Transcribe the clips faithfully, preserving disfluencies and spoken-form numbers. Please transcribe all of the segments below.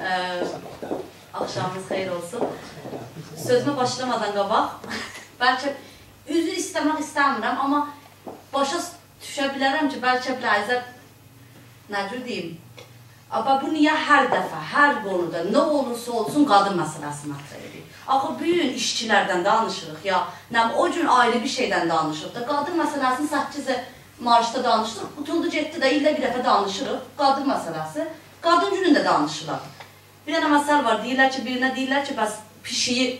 اه، آخشامینیز خئییر اولسون. سؤزومه باشلامادان قاباق، بلکه عذر ایسته‌مک ایسته‌میرم، آمما باشا دوشه بیلرم کی، بلکه بیرازا، نه جور دئییم، آمما بو نییه هر دفعه، هر قونودا، نه اولورسا اولسون، قادین مسئله‌سینی مطرح ائدیر؟ آخی بو گون ایشچیلردن دانیشیریق یا، نه بیلیم، او گون آیری بیر شئیدن دانیشیریق دا، قادین مسئله‌سینی سککیز مارسدا دانیشدیق، قوتولدو گئتدی ده، ایلده بیر دفعه دانیشیریق، قادین مسئله‌سی، قادین گونونده دانیشیلار. بیر دنه مثل وار، دئییرلر کی، بیرینه دئییرلر کی، بس پیشیگی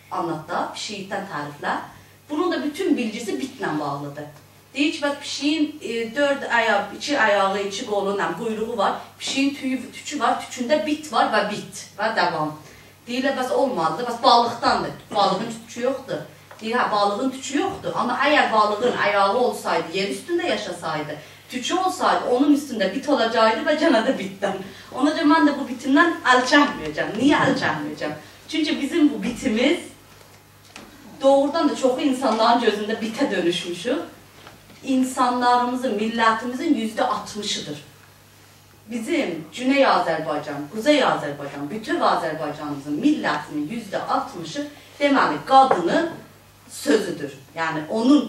آنلات دا، پیشیگیندن تعریفله. بونون دا بوتون بیلگیسی بیتله باغلیدیر. دئییر کی، بس پیشیگین، ائ، دؤرد آیا-، ایکی آیاغی، ایکی قولو، نه، قویروغو وار، پیشیگین تویو، توکو وار، توکونده بیت وار و بیت و داوام. دئییرلر، بس اولمادی دا، بس بالیقداندیر. بالیغین توکو یوخدور. دئییر، هه، بالیغین توکو یوخدور، آمما اگر بالیغین آیاغی اولسایدی، یئر اوستونده یاشاسایدی، توکو اولسایدی، اونون اوستونده بیت اولاجاقدی و گئنه ده بیتدن. اونا گؤره من ده بو بیتیمدن ال چکمه‌یه‌جم. نییه ال چکمه‌یه‌جم؟ چونکی بیزیم بو بیتیمیز دوغرودان دا چوخو اینسانلارین گؤزونده بیته دؤنوشموشوک. اینسانلاریمیزین، میللتیمیزین یوزده آلتمیشی‌دیر. بیزیم گونئی آذربایجان، قوزئی آذربایجان، بوتؤو آذربایجانیمیزین میللتینین یوزده آلتمیشی، دئمه‌لی، قادینین سؤزودور. یعنی، اونون،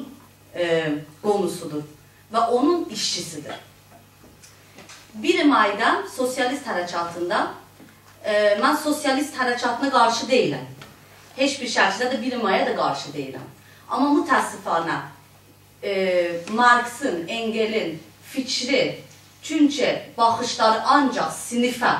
ائ، قونوسودور و اونون ایشچیسیدیر. بیر مایدا سوسیالیست حرکاتیندا، ائ، من سوسیالیست حرکاتینا قارشی دئییلم. هئچ بیر شکیلده ده بیر مایا دا قارشی دئییلم. آمما متأسفانه، ائ، مارکسین، انگلین فیکری، چونکی باخیشلاری آنجاق صینیفه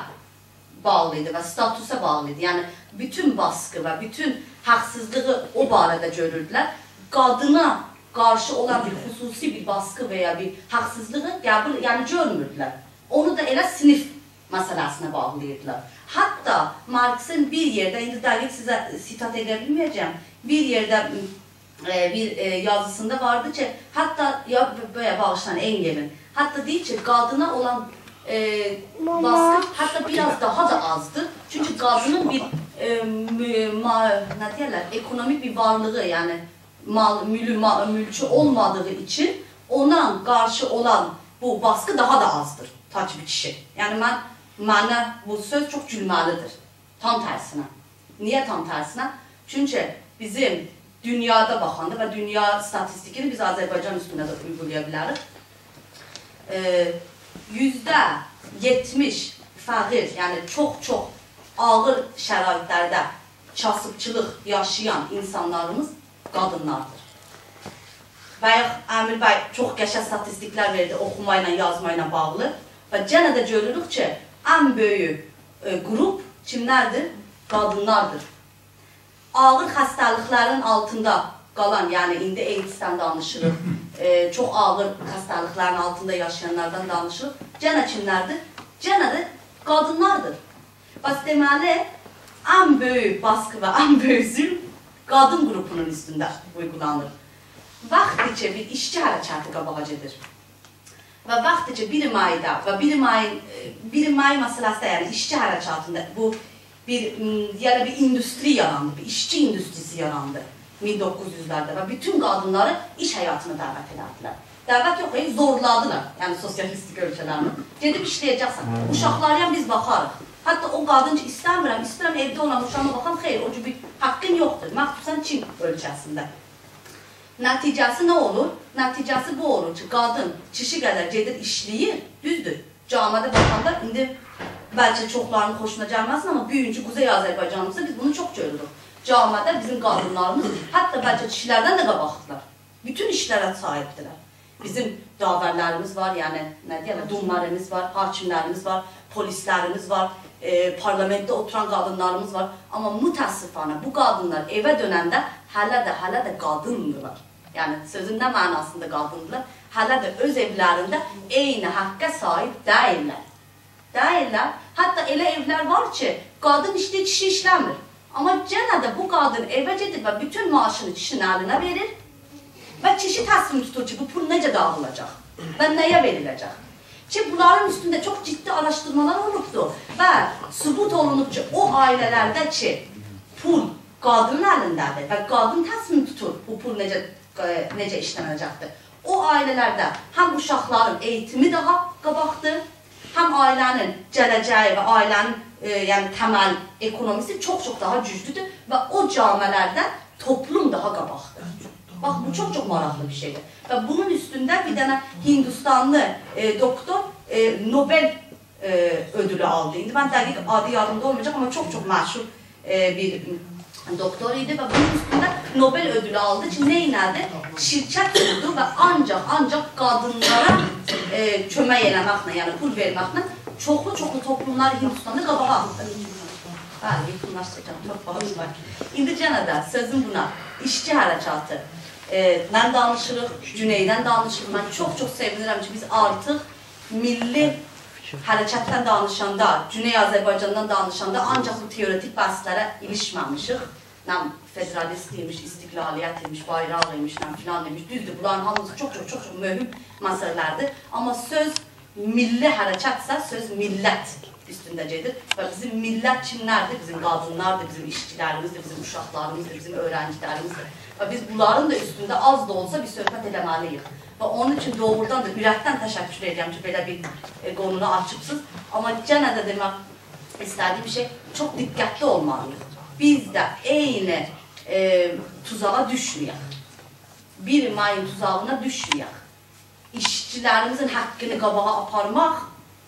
باغلی ایدی و ستاتوسا باغلی ایدی. یعنی، بوتون باسقی و بوتون حاقسیزلیغی او باره‌ده گؤروردولر. قادینا قارشی اولان بیر خصوصی بیر باسقی و یا بیر حاقسیزلیغی قبول، یعنی، گؤرموردولر. اونو دا ائله صینیف مسئله‌سینه باغلاییردیلار. حتی مارکسین بیر یئرده، ایندی دقیق سیزه سیتات ائده بیلمه‌یه‌جم، بیر یئرده، م، ائ، بیر، ائ، یازیسیندا واردی کی، حتی، یا، ب-، ب-، باغیشلایین، انگلین، حتی دئییر کی، قادینا اولان، ائ، باسقی حتی بیر آز داها دا آزدیر. چونکی قادینین بیر، ائ، مو-، ما-، نه دئیرلر، اکونومیک بیر وارلیغی، یعنی مال، مولو، ما-، مولکو اولمادیغی اوچون اونا قارشی اولان بو باسقی داها دا آزدیر، تا کی بیر کیشی. یعنی من، منه بو سؤز چوخ گولمه‌لیدیر. تام ترسینه. نییه تام ترسینه؟ چونکی بیزیم دونیادا باخاندا و دونیا استاتیستیکینی بیز آذربایجان اوستونده ده اویغولایا بیلریک. ائ، یوزده یئتمیش فقیر، یعنی چوخ-چوخ آغیر شرایطلرده کاسیبچیلیق یاشایان اینسانلاریمیز قادینلاردیر. بایاق امیر بی چوخ قشنگ استاتیستیکلر وئردی اوخوما ایله، یازما ایله باغلی و گئنه ده گؤروروک کی، ان بؤیوک، ائ، گروپ کیملردیر؟ قادینلاردیر. آغیر خسته‌لیکلرین آلتیندا قالان، یعنی ایندی ایدزدن دانیشیریق، ائ، چوخ آغیر خسته‌لیکلرین آلتیندا یاشایانلاردان دانیشیریق. گئنه کیملردیر؟ گئنه ده قادینلاردیر. پس دئمه‌لی، ان بؤیوک باسقی و ان بؤیوک ظولم قادین گروپونون اوستونده اویغولانیر. واختی کی، بیر ایشچی حرکاتی قاباغا گئدیر و واختی کی، بیر مایدا و بیر مای، بیر مای مسئله‌سی ده، یعنی ایشچی حرکاتیندا بو بیر، م، یعنی بیر ایندوستری یاراندی، بیر ایشچی ایندوستریسی یاراندی مین دوققوز یوزلرده و بوتون قادینلاری ایش حیاتینا دعوت ائله‌دیلر. دعوت یوخ، ائ، زورلادیلار، یعنی سوسیالیستیک اؤلکه‌لرینی. گئدیب ایشله‌یه‌جکسن. اوشاقلارا بیز باخاریق. حتی او قادین کی، ایسته‌میرم، ایسته‌ییرم ائوده اولام، اوشاغیما باخام، خیر، او جور بیر حاققین یوخدور. مخصوصاً چین اؤلکه‌سینده. نتیجه‌سی نه اولور؟ نتیجه‌سی بو اولور کی، قادین کیشی قدر گئدیر ایشله‌ییر، دوزدور. جامعه‌ده باخاندا، ایندی بلکه چوخلارینین خوشونا گلمه‌سین، آمما بوگونکو قوزئی آذربایجانیمیزدا بیز بونو چوخ گؤروروک. جامعه‌ده بیزیم قادینلاریمیز حتی بلکه کیشیلردن ده قاباقدیرلار. بوتون ایشلره صاحیبدیرلر. بیزیم داورلریمیز وار، یعنی، نه دئیرلر، دوملریمیز وار، حاکیملریمیز وار، پلیسلریمیز وار، ائ، پارلامئنتده اوتوران قادینلاریمیز وار. آمما متأسفانه بو قادینلار ائوه دؤننده هله ده، هله ده قادیندیلار. یعنی، سؤزون نه معناسیندا قادیندیلار؟ هله ده اؤز ائولرینده عینی حاققا صاحیب دئییللر. دئییللر. حتی ائله ائولر وار کی، قادین ایشله‌ییر، کیشی ایشله‌میر. آمما گئنه ده بو قادین ائوه گئدیر و بوتون معاشینی کیشی‌نین الینه وئریر و کیشی تصمیم توتور کی، بو پول نئجه داغیلاجاق و نه‌یه وئریله‌جک. کی، بونلارین اوستونده چوخ جدی آراشدیرمالار اولوبدور و ثبوت اولونوب کی، او عائله‌لرده کی، پول قادینین الینده‌دیر و قادین تصمیم توتور، بو پول نئجه، ائ، نئجه ایشله‌نه‌جکدیر. او عائله‌لرده هم اوشاقلارین ائییتیمی داها قاباقدیر، هم عائله‌نین گله‌جه‌یی و عائله‌نین ائ، یعنی تمل اکونومیسی چوخ-چوخ داها گوجلودور و او جامعه‌لرده توپلوم داها قاباقدیر. باخ، بو چوخ-چوخ ماراقلی بیر شئیدیر. و بونون اوستونده بیر دنه هیندوستانلی، ائ، دوکتور، ائ، نوبل، ائ، اؤدولو آلدی. ایندی من دقیق آدی یادیمدا اولمایاجاق، آمما چوخ-چوخ مشهور، ائ، بیر دوکتور ایدی و بونون اوستونده نوبل اؤدولو آلدی کی، نئینه‌دی؟ شرکت قوردو و آنجاق، آنجاق قادینلارا، ائ، کؤمک ائله‌مکله، یعنی پول وئرمکله چوخلو-چوخلو توپلوملاری هیندوستاندا قاباغا آتدی. بلی، یئکونلاشدیرجام، چوخ باغیشلایین. ایندی یئنه ده سؤزوم بونا، ایشچی حرکاتی، ائ، دن دانیشیریق، گونئیدن دانیشیریق. من چوخ-چوخ سئوینیرم کی، بیز آرتیق میللی حرکتدن دانیشاندا، گونئی آذربایجاندان دانیشاندا آنجاق بو تئوریتیک بحثلره ایلیشمه‌میشیک. نه فدرالیست ایمیش، استقلالیت ایمیش، بایراق ایمیش، نه فلان ایمیش. دوزدور، بونلارین هامیسی چوخ-چوخ، چوخ-چوخ مهم مسئله‌لردیر. آمما سؤز میللی حرکتسه، سؤز میللت اوستونده گئدیر. و بیزیم میللت کیملردیر؟ بیزیم قادینلاردیر، بیزیم ایشچیلریمیزدیر، بیزیم اوشاقلاریمیزدیر، بیزیم اؤیرنجیلریمیزدیر. و بیز بونلارین دا اوستونده آز دا اولسا بیر صحبت ائله‌مه‌لی‌ییک. و اونون اوچون دوغرودان دا اورکدن تشکر ائدیرم کی، بئله بیر، ائ، قونونو آچیبسینیز. آمما یئنه ده دئمک ایسته‌دیییم شئی، چوخ دقتلی اولمالی‌ییق. بیز ده عینی، ائ، توزاغا دوشمه‌یک. بیر مایین توزاغینا دوشمه‌یک. ایشچیلریمیزین حاققینی قاباغا آپارماق،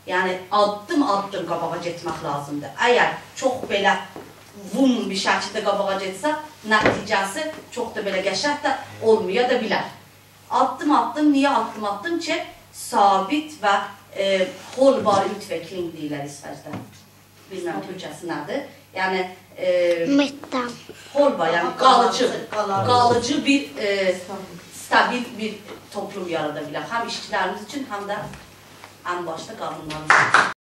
یعنی آددیم-آددیم قاباغا گئتمک لازیمدیر. اگر چوخ بئله ووم بیر شکیلده قاباغا گئتسه، نتیجه‌سی چوخ دا بئله قشنگ ده اولمایا دا بیلر. آددیم-آددیم، نییه آددیم-آددیم کی، ثابت و، ائ، هولدبار اوتویکلینگ دئییرلر ایسوئچده. بیلمیرم تورکجه‌سی نه‌دیر. یعنی، ائ، مدام. هولدبار، یعنی قالیجی، قالیجی، قالیجی بیر، ائ، استابیل بیر توپلوم یارادا بیلر. هم ایشچیلریمیز اوچون، هم ده ان باشدا قادینلاریمیز اوچون.